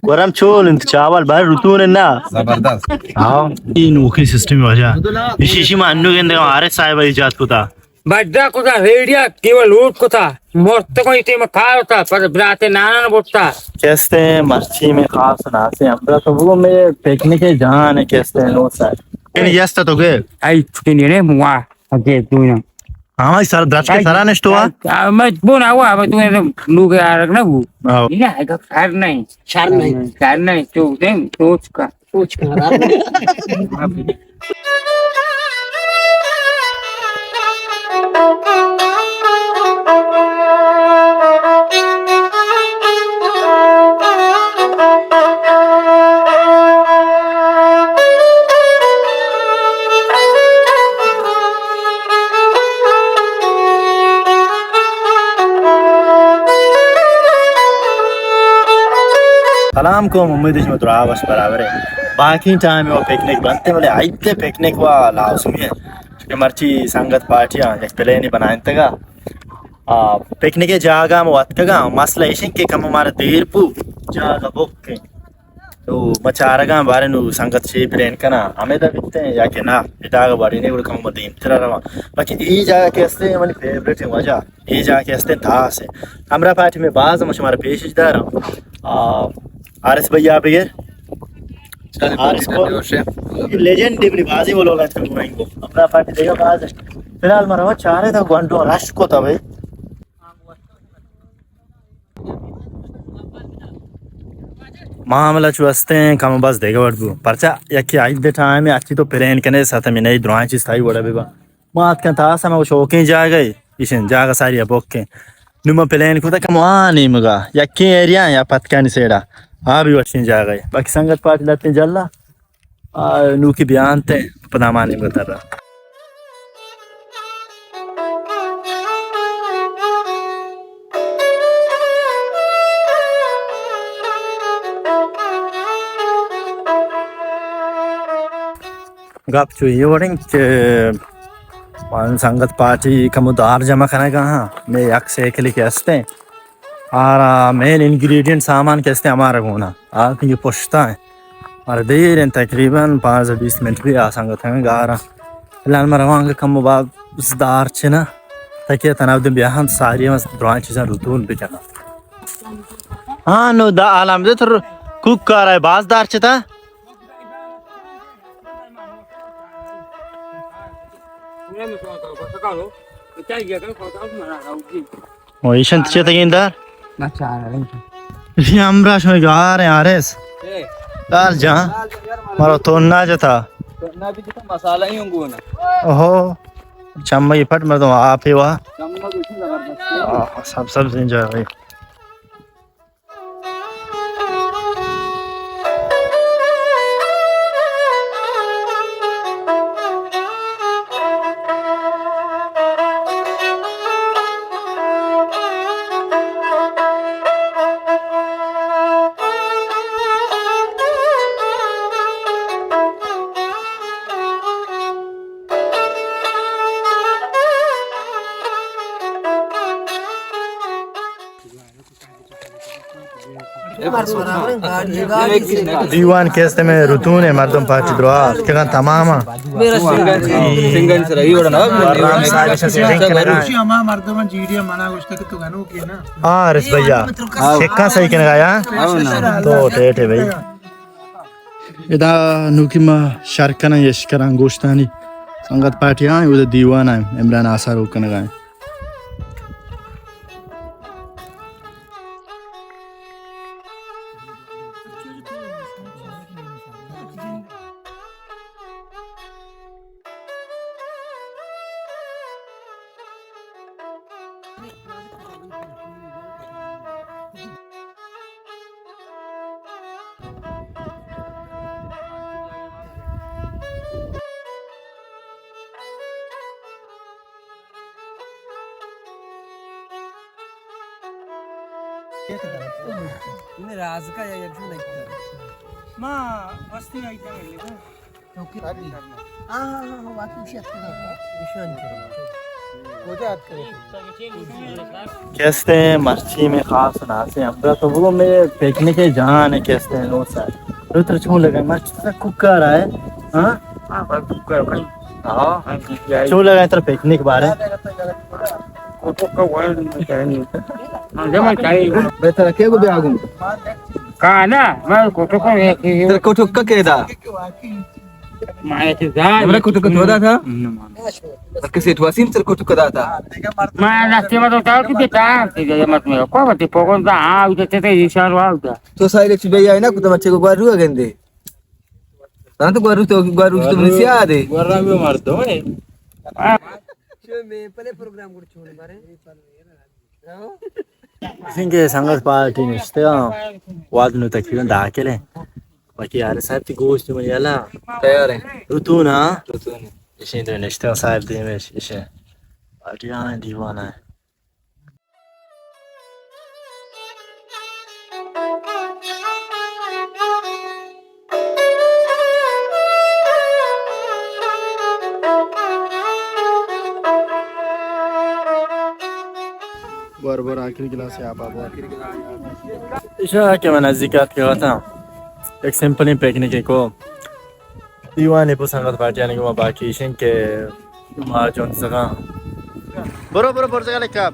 گورم چول انت چاول بر رتون نا۔ زبردست۔ ہاں۔ اے نوکیں سسٹم واجہ۔ اشی، اشی ما انو گندے آر ایس صاحب ایجاد کتا۔ بڈا کتا ریڈیا کیول لوٹ کتا۔ مرتگو ای ٹیم کار ہوتا، پر برات نانا نہ بوتا۔ کیستے مرچی میں خاص ناسے ہمرا تو وہ میں پکنک جان ہے کیستے نو سر۔ یعنی یستا تو گئے؟ ای چکے نہیں رے موا۔ اگے تو نا۔ ہاں، سر درچ کے سرا نشتو وا؟ آ، میں بونا ہوا، میں تو لوگ آرگ نہ ہو۔ آو۔ یہ ہے کہ سر نہیں۔ سر نہیں۔ سر نہیں، تو دیں، تو چکا۔ سلام کو امید شما درا وش برابر ہے۔ باقی ٹائم وہ پکنک بنتے، بلے آئیتے پکنک وا لازمی ہے۔ چونکہ مرچی سنگت پارٹیاں یک پلینی بنائنتگا۔ آ، پکنک جاگہ ہم واتکگا، مسئلہ ایشن کہ کم مارا دیر پو جاگہ بک ہے۔ تو ما چارگاں بارے نو سنگت چے پلان کنا، ہمیں دا بیتے ہیں یا کہ نا، ادا وڑی نے گڑ کم دیم ترا رواں۔ باقی ای جاگہ کہ ہستے منی فیورٹ ہے وجہ، ای جاگہ کہ ہستے داس ہے۔ ہمرا پارٹی میں باز ہم شمارا پیش داراں۔ آ، آر ایس بھائی آپ یہ۔ آر ایس کو لیجنڈ ہے منی بازی وہ لوگ ہیں تو ہمرا پارٹی دیگا باز ہے۔ فی الحال مرا چارے تا گونڈو رش کو تا بھائی۔ معاملہ چو ہستیں کم بس دیگہ وڑ بو۔ پرچا یکی عید ٹائم اچی تو پلان کنے ساتھ میں نہیں درائیں چیز تھائی وڑا ببا۔ ما اتکن تا سما شوقیں جاگہ ہے، ایشن جاگہ ساری بوکیں۔ نو ما پلان کو تا کم آ نیمگا، یکی ایریا یا پتکانی سیڑا۔ آ بھی وشیں جاگہ ہے۔ باقی سنگت پارٹی لتے جلا۔ آ، نوکی بیان تے پدا ما نیمگا ترا۔ گپ چو یہ وڑیں کہ من سنگت پارٹی کمو دار جمع کنگا ہاں، میں یک سائیکل کے ہستے۔ آرا مین انگریڈینٹ سامان کہ استے ہمارا گونا۔ آ کہ یہ پشتا ہے۔ مارا دیر ہیں، تقریباً پانزدہ بیست منٹ بھی آ سنگت ہیں گارا۔ فی الحال ما روانگا کم باز دار چنا۔ تاکہ تناب دن بیاہن ساری ہم درائیں چیزاں رتون بکنا۔ ہاں، نو دا عالم دے تر کوک کارا ہے، باز دار چتا۔ و ایشنت چے تگین دار؟ نہ چار رہی۔ یہ ہمراہ شما گار ہیں آر ایس۔ اے۔ دار جان۔ مارو تو نہ جتا۔ تو نہ بھی جتا مسالہ ہی ہوں گونا۔ اوہو۔ چمگی پٹ مردم آپ ہی وا۔ چمگ اتنی زبردست ہے۔ آہ، سب سب زنجا بھائی۔ دیوان کہ است میں رتون ہے، مردم پارٹی درا کہ تمام۔ سنگن سر ای وڑا نا۔ آرام صاحب سے سیٹنگ کرنا ہے۔ ہما مردم جیڈی منا گوشتا کہ تو گنو کے نا۔ ہاں، رس بھیا۔ سکا صحیح کرنے گا یا؟ تو ٹیٹ ہے بھائی۔ ادا نوکی ما شر کناں، یش کناں گوشتانی۔ سنگت پارٹی آئیں، ادا دیوان آئیں، عمران آسا روک کنگا آئیں۔ ما وستی آئی تھا۔ اوکے۔ ہاں، ہاں، ہاں، ہاں، واقعی شیئر کرنا۔ نشان کرنا۔ کیستے ہیں مرچی میں خاص ناسے ہمرا تو وہ میں پکنک جان ہے کیستے ہیں نو سر۔ تو تر چون لگا مرچی تو کوکر ہے؟ ہاں؟ ہاں، بس کوکر بھائی۔ ہاں۔ ہاں، جی، جی۔ چون لگا تر پکنک بارے؟ کوکر کا ورن میں کہیں نہیں۔ ہاں، جمع چاہیے۔ بہتر کے کو بیاگوں؟ کہاں نا؟ میں کوکر کو یہ کہ تر کو ٹھک کے دا؟ مانے چہ زان۔ ہمرا کتو کتو داتا؟ بلکہ سیٹ واسیم سر کتو کتو داتا۔ ما راستے ما تو تاو کی دیتا، تے جے مت میں کو بتے پوگون دا، ہاں، اُتے تے تے ایشان وا اُتا۔ تو سائل چ بے آئی نا کتو بچے کو گوارو گندے۔ ہاں تو گوارو تو گوارو تو من سیا دے۔ گوارا میں مار دو ہے۔ چو میں پہلے پروگرام کو چھوڑ مارے۔ اسنکہ سنگت پارٹی نشتہ، واد نو تقریباً دہ کلیں۔ باقی یار صاحب تی گوشت منی یلا تیار ہیں۔ رتون ہاں؟ رتون۔ اشیں تو نشتہ صاحب دیمش، اشیں۔ پارٹی آئیں دیوانہ ہے۔ بار بار آخری گلاس ہے آپ، آپ۔ ایشاں کہ من نزیک آتکگاں، یک سمپلیں پکنکے کو دیوانے پہ سنگت پارٹیانی گوما، باقی ایشیں کہ ما جون سگاں۔ برو، برو، برو، جگہ لکھا۔